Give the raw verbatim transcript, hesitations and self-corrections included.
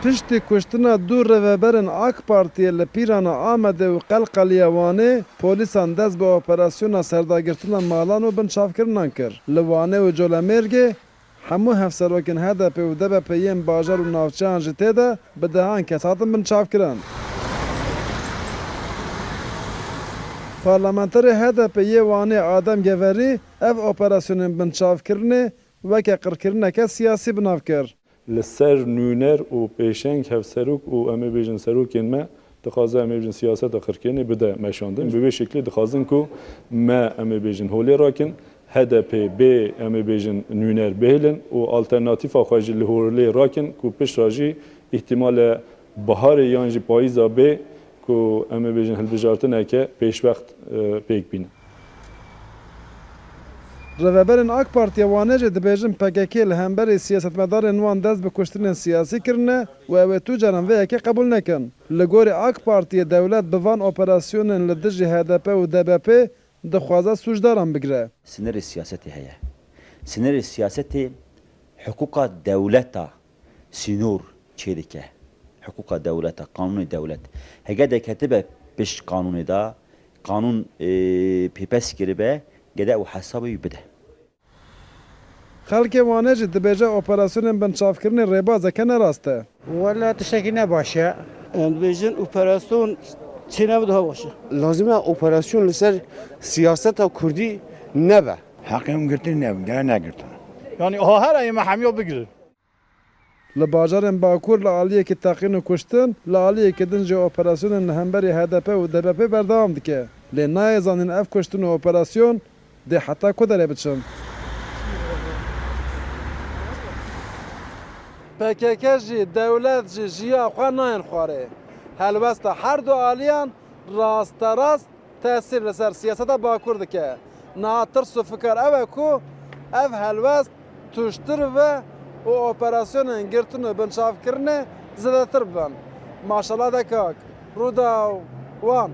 Piştî kuştina du rêveberên AK Partiyê li Pîrana Amedê û Qelqeliya Wanê, polîsan dest bi operasyona serdagirtina malan û binçavkirinan kir. Li Wanê û Colemêrgê hemû hevserokên H D P û D B P yên bajar û navçeyan jî tê de bi dehan kes hatin binçavkirin. Parlamenterê H D P yê Wanê Adem Geverî ev operasyonên binçavkirinê weke qirkirineke siyasî bi nav kir. Li ser nûner û pêşeng hevserok û, em ê bêjin, serokên me dixwaze, em ê bêjin, siyaseta qirkirinê bide meşandin. Bi vê şeklê dixwazin ku me, em ê bêjin, holê rakin, H D P bê, em ê bêjin, nûner bihêlin û alternatîfa xwe jî li holê rakin ku piştre jî îhtimale biharê yan jî payîza bê ku, em ê bêjin, hilbijartineke pêşwext, e, pêk bînin. Rêveberên AK Partiya Wanê jî dibêjin P K K li hemberî siyasetmedarên wan dest bi kuştinên siyasî kirine û ew ê tu caran vê yekê qebûl nekin. Li gorî AK Partiyê dewlet bi van operasyonên li dijî H D P û D B P dixwaze sûcdaran bigire. Sinerê siyasetê heye. Sinerê siyasetê hiqûqa dewleta sînor çêdike. Hiqûqa dewleta, qanûnê dewlet. Hege de ketibe pişt qanûnê de, qanûn, e, pêpes kiribe, gede û hesabê wî bide. Xelkê Wanê jî dibêje operasyonên binçavkirinê rêbazeke nerast e. Wele tiştekî ne baş e. Em dibêjin operasyon çênebe daha baş e. Lazim e operasyon li ser siyaseta kurdî nebe. Heqê hûn girtin nebin, gere negirtin. Yanî ha her ê me hemiya bigirin. Li bajarên Bakur li aliyekî teqîn û kuştin, li aliyekî din jî operasyonên li hemberî H D P û D B P berdewam dike. Lê nayê zanîn ev kuştin û operasyon dê heta ku derê biçin. P K K jî dewlet jî jiya xwe nayên xwarê. Helwesta her du aliyan rasterast tesîr li ser siyaseta Bakur dike. Niha tirs û fikar ew e ku ev helwest tûjtir bibe û operasyonên girtin û binçavkirinê zêdetir bibin. Maşela Dekak, Rûdaw, Wan.